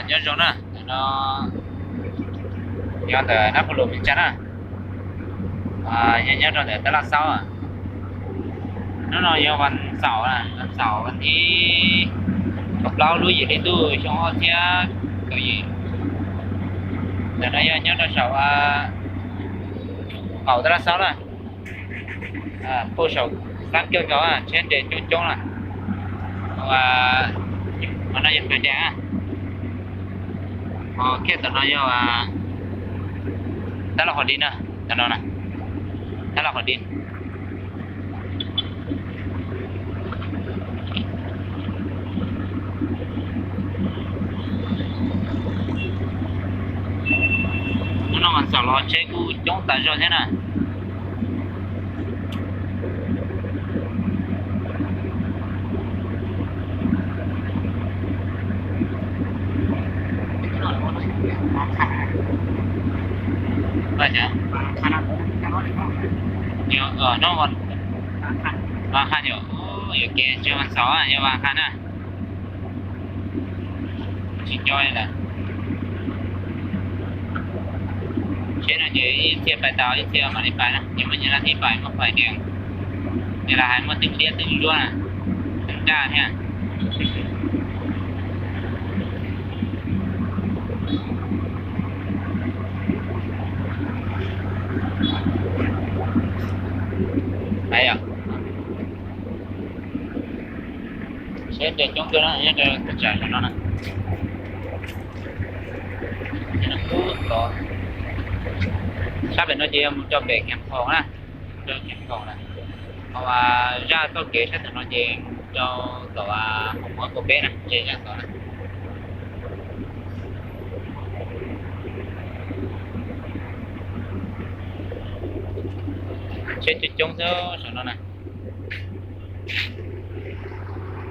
Nyob zoo na, ntawm no yog ntawm Nab Phu Lus Vias Cas na, yog nyob rau ntawm Tab Laj Xaub. Hnub no yog vas xaum, vas xaum vas thib kaum plaub lub yim hli ntuj xyoo ob txhiab kaum yim. Ntawm no yog nyob rau saum qaum Tab Laj Xaub na, puag saum qab kawg nkaus, tsheb nres coob coob na. Qhov no yog Pais Des, ho kiag tom no yog Tab Laj Qhov Dis na, tom no na, Tab Laj Qhov Dis. Hnub no mas xaum los tsheb kuj coob tas zog thiab na. Hnub no yuav kev tsis vas xaum, yog vas qha na. Tsis nco li lawm. Tsheb no ces ib txhia pais tau, ib txhia mam li pais na, ces muaj nyias laj thib pais, muaj pais tias, ces lam hais muaj teeb liab teeb zuab na, teeb daj thiab. Yog tsheb nres coob kawg na, nyob rau tus tsam no na. Sab pem no ces yog mus rau pem Kheem Khoom na, rau Kheem Khoom na. Ho zaj txoj kev sab tom no ces mus rau tom Hoo Muas Kaum Peb na, ces zaj tod na. Tsheb coob coob xwb saum no na.